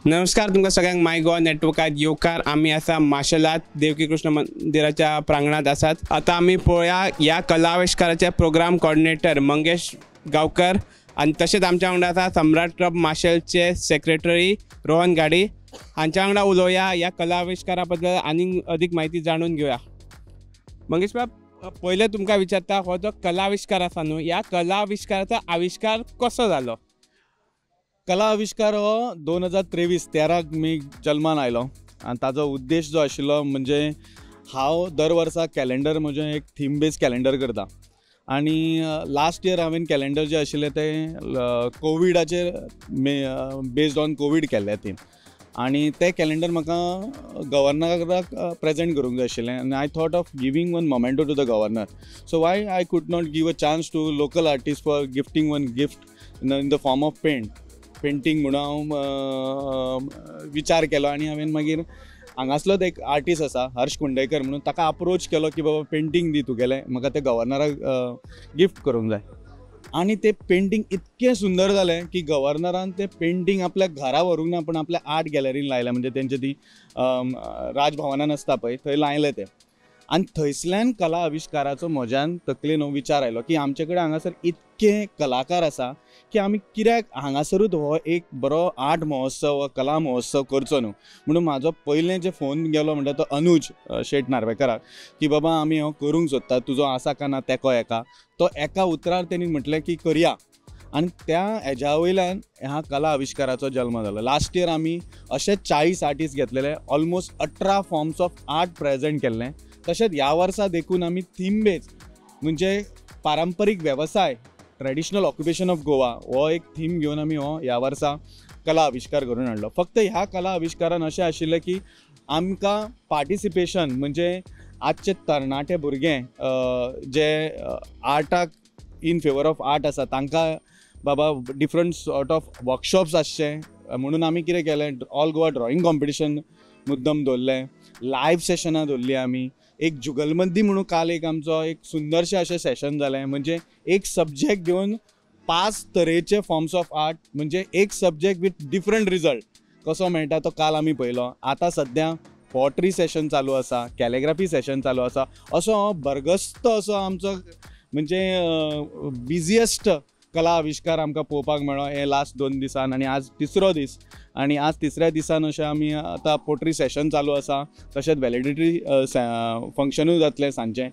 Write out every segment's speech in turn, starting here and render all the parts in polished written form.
नमस्कार तुमकां सगळ्यांक माय गोवा नेटवर्कात येवकार. आमी आसा माशेलात देवकी कृष्ण मंदिराच्या प्रांगणांत आसात. आतां आमी पळोवया ह्या कला आविश्काराचे प्रोग्राम कॉर्डिनेटर मंगेश गांवकर आनी तशेंच आमच्या वांगडा आसा सम्राट क्लब माशेलचे सेक्रेटरी रोहन घाडी हांच्या वांगडा उलोवया ह्या कला आविश्कारा बद्दल आनीक अदीक म्हायती जाणून घेवया. मंगेश बाब, पयलें तुमकां विचारता, हो जो कला आविश्कार आसा न्हू, ह्या कला आविश्काराचो आविश्कार कसो जालो? कला आविश्कार हो 2023 13 मे जल्मान आयलो आनी ताजो उद्देश जो आशिल्लो म्हणजे हांव दर वर्सा कॅलेंडर म्हजें एक थीम बेज कॅलेंडर करता आनी लास्ट इयर हांवें कॅलेंडर जें आशिल्लें तें कोविडाचेर बेज्ड ऑन कोवीड केल्लें थीम आनी तें कॅलेंडर म्हाका गव्हर्नराक प्रेजेंट करूंक जाय आशिल्लें आनी I thought of giving one memento to the governor. So why I could not give a chance to local artist for gifting one gift in the form of painting म्हणून हांव विचार केलो आनी हांवें मागीर हांगासलोच एक आर्टिस्ट आसा हर्ष कुंडेकर म्हणून ताका अप्रोच केलो की बाबा पेंटींग दी तुगेलें, म्हाका तें गव्हर्नराक गिफ्ट करूंक जाय. आनी तें पेंटींग इतकें सुंदर जालें की गव्हर्नरान तें पेंटींग आपल्या घरा व्हरूंक ना, पूण आपल्या आर्ट गॅलरीन लायलें, म्हणजे तेंचे ती राजभवनान आसता पळय थंय लायलें तें. आनी थंयसल्यान कला आविश्काराचो म्हज्यान तकलेन हो विचार आयलो की आमचे कडेन हांगासर इतके कलाकार आसा की आमी कित्याक हांगासरूच हो एक बरो आर्ट महोत्सव, कला महोत्सव करचो न्हू. म्हणून म्हाजो पयलें जे फोन गेलो म्हणटा तो अनुज शेट नार्वेकराक की बाबा आमी हो करूंक सोदता, तुजो आसा काय ना तेको एका, तो एका उतरार तेणी म्हटलें की करया. आनी त्या हेज्या वयल्यान ह्या कला आविश्काराचो जल्म जालो. लास्ट इयर आमी अशे 40 आर्टिस्ट घेतलेले, almost 18 forms of art present केल्लें. तशेंच ह्या वर्सा देखून आमी थीम बेज म्हणजे पारंपरीक वेवसाय, ट्रेडिशनल ऑक्युपेशन ऑफ गोवा हो एक थीम घेवन आमी हो ह्या वर्सा कला आविश्कार करून हाडलो. फक्त ह्या कला आविश्कारान अशें आशिल्लें की आमकां पार्टिसिपेशन म्हणजे आजचे तरणाटे भुरगे जे आर्टाक इन फेवर ऑफ आर्ट आसा तांकां बाबा डिफरंट सॉर्ट ऑफ वर्कशॉप्स आसचे म्हणून आमी कितें केलें, ऑल गोवा ड्रॉइंग कॉम्पिटिशन मुद्दम दवरलें, लायव सेशनां दवरलीं आमी, एक जुगलबंदी म्हणून काल एक आमचो एक सुंदरशें अशें सेशन जालें. म्हणजे एक सब्जेक्ट घेवन 5 तरेचे फॉर्म्स ऑफ आर्ट, म्हणजे एक सब्जेक्ट विथ डिफरंट रिजल्ट कसो मेळटा तो काल आमी पळयलो. आतां सद्या पॉट्री सेशन चालू आसा, कॅलिग्राफी सेशन चालू आसा. असो हो बरगस्त असो आमचो म्हणजे बिजिएस्ट कला आविश्कार आमकां पळोवपाक मेळ्ळो हे लास्ट 2 दिसान आनी आज तिसरो दीस. आनी आज तिसऱ्या दिसान अशें आमी आतां पोट्री सेशन चालू आसा, तशेंच व्हॅलिडिटी फंक्शनूय जातलें सांजचें.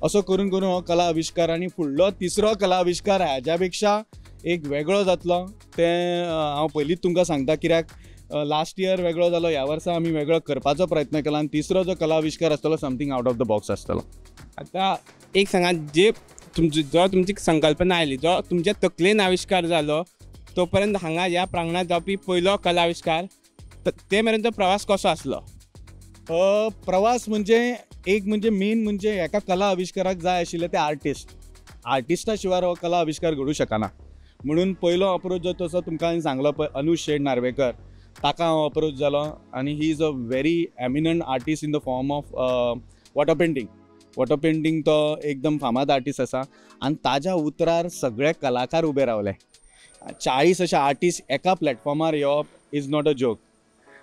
असो करून करून हो कला आविश्कार आनी फुडलो तिसरो कला आविश्कार हाज्या पेक्षा एक वेगळो जातलो तें हांव पयलींच तुमकां सांगता, कित्याक लास्ट इयर वेगळो जालो, ह्या वर्सा आमी वेगळो करपाचो प्रयत्न केला आनी तिसरो जो कला आविश्कार आसतलो something out of the box आसतलो. आतां एक सांगात, जे तुमची जो तुमची संकल्पना आयली, जो तुमच्या तकलेन आविश्कार जालो तो पर्यंत हांगा ह्या प्रांगणांत जावपी पयलो कला आविश्कार, ते मेरेन तो प्रवास कसो आसलो? प्रवास म्हणजे एक म्हणजे मेन म्हणजे एका कला आविश्काराक जाय आशिल्ले ते आर्टिस्ट, आर्टिस्टा शिवाय हो कला आविश्कार घडूं शकना. म्हणून पयलो अप्रोच जो तसो तुमकां हांवें सांगलो पळय अनुज शेट नार्वेकर, ताका हांव अप्रोच जालो आनी he is a very eminent artist in the form of water painting. Water painting तो एकदम फामाद आर्टिस्ट आसा आनी ताज्या उतरार सगळे कलाकार उबे रावले. 40 अशे आर्टिस्ट एका प्लॅटफॉर्मार येवप is not a joke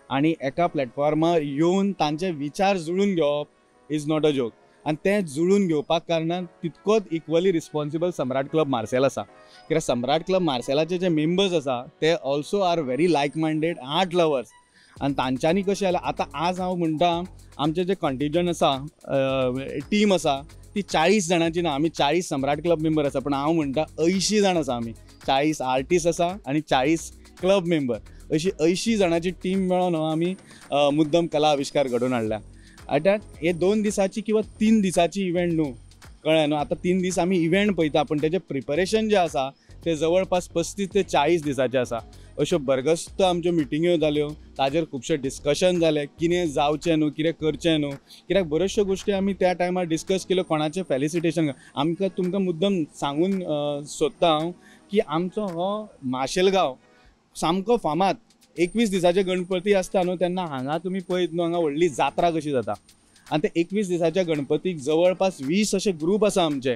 आनी एका प्लॅटफॉर्मार येवन तांचे विचार जुळून घेवप is not a joke. आनी तें जुळून घेवपाक कारणान तितकोच equally responsible Samrat club Marcel आसा, कित्याक सम्राट क्लब मार्सेलाचे जे मेंबर्स आसा ते also are very like minded art lovers. आनी तांच्यांनी कशें जालें, आतां आज हांव म्हणटा आमचें जें कंटिजंट आसा, टीम आसा ती 40 जाणांची ना, आमी 40 सम्राट क्लब मेंबर आसा, पूण हांव म्हणटा 80 जाण आसा आमी, 40 आर्टिस्ट आसा आनी 40 क्लब मेंबर, अशी 80 जाणांची टीम मेळोन आमी मुद्दम कला आविश्कार घडोवन हाडल्या. आतां हे 2 दिसाची किंवा 3 दिसाची इव्हेंट न्हू, कळ्ळें न्हू. आतां 3 दीस आमी इव्हेंट पळयता पूण तेजें प्रिपरेशन जें आसा तें जवळपास 35 ते 40 दिसाचें आसा. अश्यो बरगस्त आमच्यो मिटिंग्यो जाल्यो, ताजेर खुबशें डिस्कशन जालें, कितें जावचें न्हू, कितें करचें न्हू, कित्याक बऱ्योचश्यो गोश्टी आमी त्या टायमार डिस्कस केल्यो. कोणाचें फेलिसिटेशन आमकां तुमकां मुद्दम सांगून सोदता हांव की आमचो हो माशेल गांव सामको फामाद. 21 दिसाचे गणपती आसता न्हू तेन्ना हांगा तुमी पळयत न्हू हांगा व्हडली जात्रा कशी जाता आनी ते 21 दिसाच्या गणपतीक जवळपास 20 अशे ग्रूप आसा आमचे.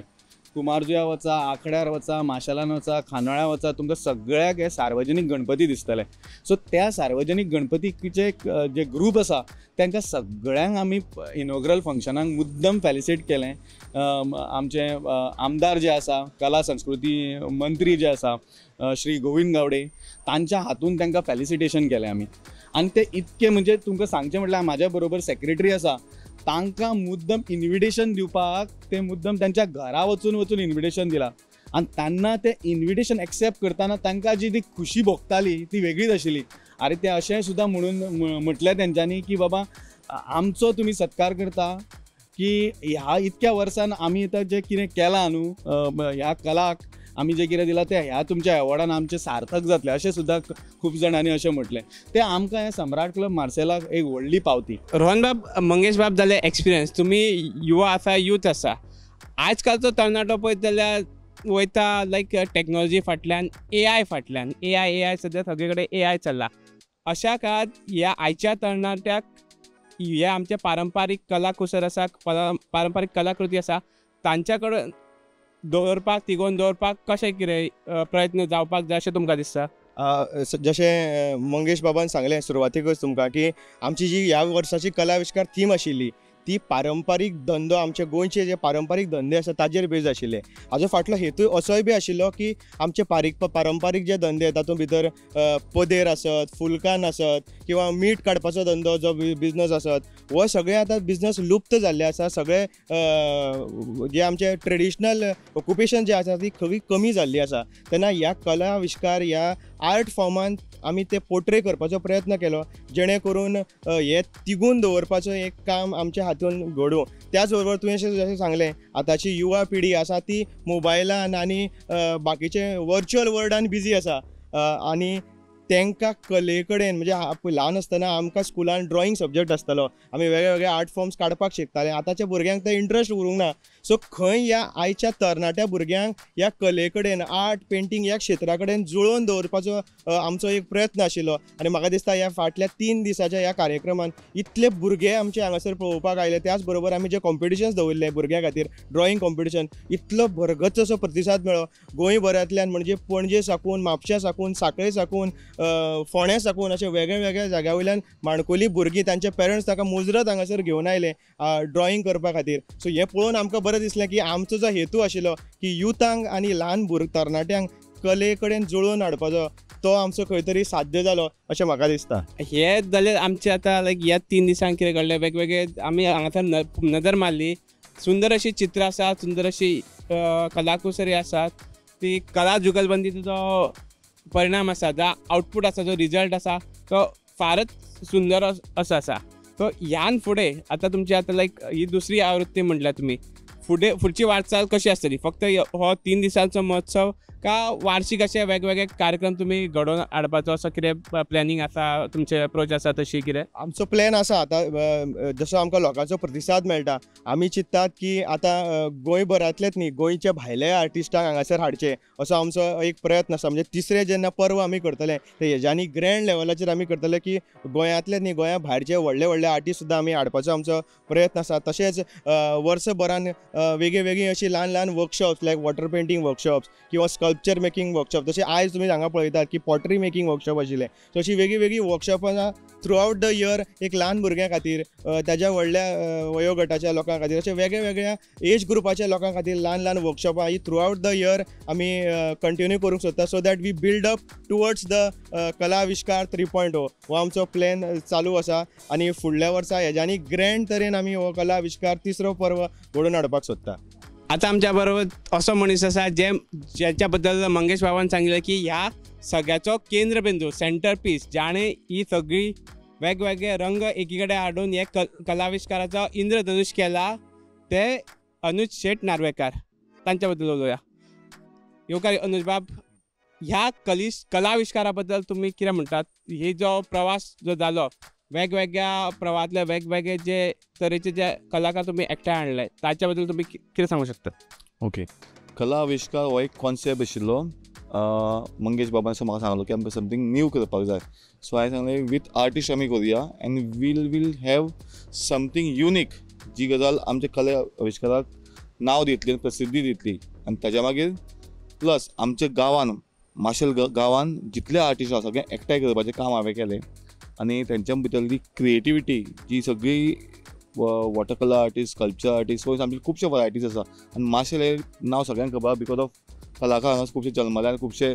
कुमारजुया वचा, आखड्यार वचा, माशेलान वचा, खांडोळ्या वचा, तुमकां सगळ्याक हे सार्वजनीक गणपती दिसतले. सो त्या सार्वजनीक गणपतीचे जे ग्रूप आसा तांकां सगळ्यांक आमी इनॉग्रल फंक्शनाक मुद्दम फेलिसिट केलें. आमचे आमदार जे आसा, कला संस्कृती मंत्री जे आसा श्री गोविंद गावडे, तांच्या हातून तांकां फेलिसिटेशन केलें आमी. आनी ते इतके म्हणजे तुमकां सांगचें म्हटल्यार म्हाज्या बरोबर सेक्रेटरी आसा, तांकां मुद्दम इन्विटेशन दिवपाक ते मुद्दम तांच्या घरा वचून वचून इन्विटेशन दिलां. आनी तेन्ना तें इन्विटेशन एक्सेप्ट करतना तांकां जी ती खुशी भोगताली ती वेगळीच आशिल्ली. आरे ते अशें सुद्दां म्हणून म्हटलें तेंच्यांनी की बाबा आमचो तुमी सत्कार करता की ह्या इतक्या वर्सान आमी आतां जें कितें केलां न्हू, ह्या कलाक आमी जें कितें दिलां तें ह्या तुमच्या एवॉर्डान आमचें सार्थक जातलें, अशें सुद्दां खूब जाणांनी अशें म्हटलें. तें आमकां हें सम्राट क्लब मार्सेलाक एक व्हडली पावती. रोहन बाब, मंगेश बाब जाले एक्सपिरियन्स, तुमी युवा आसा, यूथ आसा. आजकालचो तरणाटो पळयत जाल्यार वयता लायक टॅक्नोलॉजी फाटल्यान, एआय फाटल्यान, एआय एआय सद्या सगळे कडेन एआय चल्ला. अशा काळांत ह्या आयच्या तरणाट्याक हे आमचे पारंपारीक कलाकुसर आसा, पारंपारीक कलाकृती आसा, तांच्या कडेन दवरपाक, तिगोवन दवरपाक कशें कितें प्रयत्न जावपाक जाय अशें तुमकां दिसता? जशें मंगेश बाबान सांगलें सुरवातीकच तुमकां की आमची जी ह्या वर्साची कला आविश्कार थीम आशिल्ली ती पारंपारीक धंदो, आमचे गोंयचे जे पारंपारीक धंदे आसा ताजेर बेज आशिल्ले. हाजो फाटलो हेतू असोय बी आशिल्लो की आमचे पारंपारीक जे धंदे तातूंत भितर पदेर आसत, फुलकान आसत किंवा मीठ काडपाचो धंदो जो बिजनस आसत, हो सगळे आतां बिजनस लुप्त जाल्ले आसा. सगळे जे आमचे ट्रेडिशनल ऑक्युपेशन जे आसा ती खरी कमी जाल्ली आसा. तेन्ना ह्या कला आविश्कार ह्या आर्ट फॉर्मान आमी ते पोर्ट्रे करपाचो प्रयत्न केलो, जेणे करून हे तिगून दवरपाचो एक काम आमच्या हातून घडूं. त्याच बरोबर तुवें जशें सांगलें, आतांची युवा पिढी आसा ती मोबायलान आनी बाकीचे वर्च्युअल वर्ल्डान बिजी आसा आनी तांकां कले कडेन म्हणजे ल्हान आसतना आमकां स्कुलान ड्रॉइंग सब्जॅक्ट आसतालो, आमी वेगळे वेगळे आर्ट फॉर्म्स काडपाक शिकताले. आतांच्या भुरग्यांक ते इंट्रस्ट उरूंक ना. सो खंय ह्या आयच्या तरणाट्या भुरग्यांक ह्या कले कडेन, आर्ट पेंटींग ह्या क्षेत्रा कडेन जुळोवन दवरपाचो आमचो एक प्रयत्न आशिल्लो. आनी म्हाका दिसता ह्या फाटल्या 3 दिसाच्या ह्या कार्यक्रमान इतले भुरगे आमचे हांगासर पळोवपाक आयले. त्याच बरोबर आमी जे कॉम्पिटिशन्स दवरले भुरग्यां खातीर, ड्रॉइंग कॉम्पिटिशन, इतलो भरगच्च असो प्रतिसाद मेळ्ळो गोंयभरांतल्यान, म्हणजे पणजे साकून, म्हापशा साकून, सांखळे साकून, फोंड्या साकून, अशे वेगळे वेगळ्या जाग्या वयल्यान माणकुली भुरगीं तांचे पेरंट्स ताका मुजरत हांगासर घेवन आयले ड्रॉइंग करपा खातीर. सो हें पळोवन आमकां बरें दिसलें की आमचो जो हेतू आशिल्लो की युथांक आनी ल्हान तरणाट्यांक कले कडेन जुळोवन हाडपाचो, तो आमचो खंय तरी साध्य जालो अशें म्हाका दिसता. हे जाल्यार आमचे आतां लायक ह्या 3 दिसांक कितें घडलें, वेगवेगळे आमी हांगासर नदर मारली, सुंदर अशी चित्रां आसात, सुंदर अशी कलाकुसरी आसात, ती कला जुगलबंदीचो जो परिणाम आसा, जो आउटपूट आसा, जो रिजल्ट आसा तो फारच सुंदर असो आसा. सो ह्यान फुडें आतां तुमची आतां लायक ही दुसरी आवृत्ती म्हटल्यार तुमी फुडें फुडची वाटचाल कशी आसतली? फक्त हो 3 दिसांचो महोत्सव का वार्षिक अशे वेगवेगळे कार्यक्रम तुमी घडोवन हाडपाचो असो कितें प्लॅनिंग आसा, तुमचे अप्रोच आसा तशी कितें? आमचो प्लॅन आसा आतां, जसो आमकां लोकांचो प्रतिसाद मेळटा, आमी चिंत्तात की आतां गोंयभरांतलेच न्ही, गोंयच्या भायले आर्टिस्टांक हांगासर हाडचे असो आमचो एक प्रयत्न आसा. म्हणजे तिसरें जेन्ना पर्व आमी करतले ते हेज्यानी ग्रँड लेवलाचेर आमी करतले की गोंयांतलेच न्ही, गोंया भायरचे व्हडले व्हडले आर्टिस्ट सुद्दां आमी हाडपाचो आमचो प्रयत्न आसा. तशेंच वर्सभरान वेगळी वेगळी अशी ल्हान ल्हान workshops like water painting workshops किंवा स्कल्पचर मेकिंग वर्कशॉप, जशें आयज तुमी हांगा पळयतात की पॉटरी मेकिंग वर्कशॉप आशिल्लें, सो अशी वेगळी वेगळी वर्कशॉपां थ्रू आवट the year एक ल्हान भुरग्यां खातीर, ताज्या व्हडल्या वयोगटाच्या लोकां खातीर, अशे वेगळ्या वेगळ्या एज ग्रुपाच्या लोकां खातीर ल्हान ल्हान वर्कशॉपां ही थ्रू आवट the year आमी कंटिन्यू करूंक सोदता, so that we build up towards the Kala Avishkar 3.0. हो आमचो प्लॅन चालू आसा आनी फुडल्या वर्सा हेज्यानी ग्रँड तरेन आमी हो कला आविश्कार तिसरो पर्व घडोवन हाडपाक सोदता. आतां आमच्या बरोबर असो मनीस आसा जे ज्याच्या बद्दल मंगेश बाबान सांगलें की ह्या सगळ्याचो केंद्रबिंदू, सेंटर पीस, जाणें ही सगळी वेगवेगळे रंग एकी कडेन हाडून हे कलाविश्काराचो इंद्रधनुश केला, ते अनुज शेट नार्वेकार. तांच्या बद्दल उलोवया. येवकार अनुज बाब, ह्या कलाविश्कारा बद्दल तुमी कितें म्हणटात? ही जो प्रवास जो जालो, वेगवेगळ्या प्रवाहांतले वेगवेगळे जे तरेचे जे कलाकार तुमी एकठांय हाडले, ताच्या बद्दल तुमी कितें सांगूंक शकता? ओके, कला आविश्कार हो एक कॉन्सेप्ट आशिल्लो. मंगेश बाबान म्हाका सांगलो की आमकां समथींग न्यू करपाक जाय. सो हांवें सांगलें विथ आर्टिस्ट आमी करुया and we'll will have something unique, जी गजाल आमच्या कला आविश्काराक नांव दितली आनी प्रसिद्धी दितली. आनी ताज्या मागीर प्लस आमच्या गांवान माशेल गांवान जितले आर्टिस्ट आसा सगळे एकठांय करपाचें काम हांवें केलें आनी तेंच्या भितरली क्रिएटिविटी जी सगळी water colour artist, sculpture artist, so आमचे खुबशे वरायटीज आसा आनी माशेल हें नांव सगळ्यांक खबर because of कलाकार हांगा खुबशे जल्मले आनी खुबशे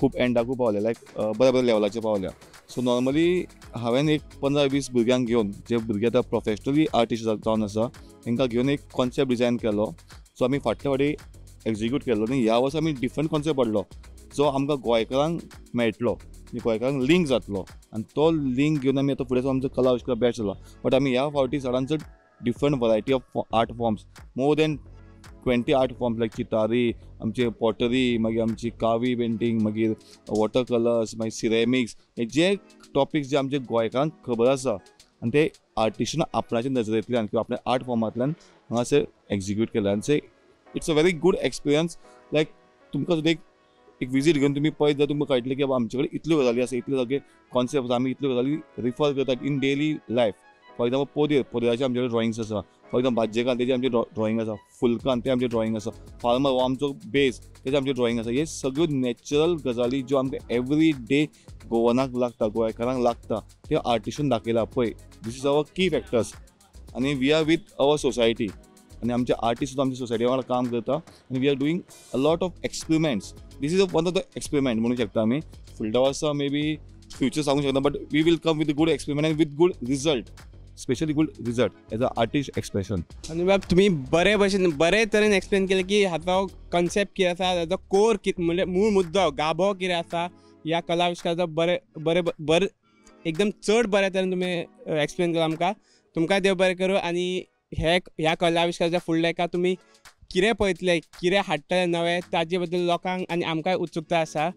खूब एंडाकूय पावले, लायक बऱ्या बऱ्या लेवलाचेर पावल्या. सो नॉर्मली हांवें एक 15-20 भुरग्यांक घेवन, जे भुरगे आतां प्रोफेशनली आर्टिस्ट जावन आसा तांकां घेवन एक कॉन्सेप्ट डिजायन केलो, सो आमी फाटले फावटी एक्जिक्यूट केलो आनी ह्या वर्सा आमी डिफरंट कॉन्सेप्ट हाडलो जो आमकां गोंयकारांक मेळटलो, गोंयकारांक लिंक जातलो आनी तो लिंक घेवन आमी आतां फुडें आमचो कला आविश्कार बॅच जाला. बट आमी ह्या फावटी चडान चड different variety of art forms, more than 20 art forms like Chitari, आमचे पॉटरी, मागीर आमची कावी पेंटींग, मागीर वॉटर कलर्स, मागीर सिरेमिक्स, हे जे टॉपिक्स जे आमचे गोंयकारांक खबर आसा आनी ते आर्टिस्टान आपणाच्या नजरेंतल्यान किंवा आपल्या आर्ट फॉर्मांतल्यान हांगासर एक्जिक्यूट केला आनी it's a very good experience. Like तुमकां सुद्दां एक विजीट घेवन तुमी पळयत जाल्यार तुमकां कळटलें की बाबा आमचे कडेन इतल्यो गजाली आसा, इतले सगळे कॉन्सेप्ट आसा, आमी इतल्यो गजाली रिफर करतात in daily life. For example पोदेर, पोदेराचे आमचे कडेन ड्रॉइंग्स आसा, फॉर एक्झाम्पल भाजयेकान तेजे आमचे ड्रॉइंग आसा, फुलकान ते आमचे ड्रॉइंग आसा, फार्मर हो आमचो बेज तेजे आमचे ड्रॉइंग आसा. हे सगळ्यो नॅचरल गजाली ज्यो आमकां एवरी डे गोवनाक लागता, गोंयकारांक लागता, त्यो आर्टिस्टान दाखयला पळय this is our key factors आनी we are with our society आनी आमचे आर्टिस्ट सुद्दां आमच्या सोसायटी वांगडा काम करता आनी we are doing a lot of experiments. This is one of the experiment म्हणू शकता आमी. फुडल्या वर्सा मे बी फ्युचर सांगू शकता, but we will come with good experiment and with good result, specially good result as a artist expression. आनी बाब तुमी बरे भशेन बरे तरेन एक्सप्लेन केलें की हाचो कॉन्सेप्ट कितें आसा, हाचो कोर कितें म्हणजे मूळ मुद्दो गाभो कितें आसा ह्या कला आविश्काराचो. बरे बरे बरे एकदम चड बऱ्या तरेन तुमी एक्सप्लेन केलां आमकां. तुमकां देव बरें करूं आनी हे ह्या कला आविश्काराच्या फुडल्या एका तुमी कितें पळयतले, कितें हाडटले नवें ताजे बद्दल लोकांक आनी आमकांय उत्सुकता आसा.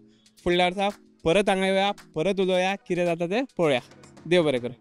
फुडल्या वर्सा परत हांगा येवया, परत उलोवया, कितें जाता तें पळोवया. देव बरें करूं.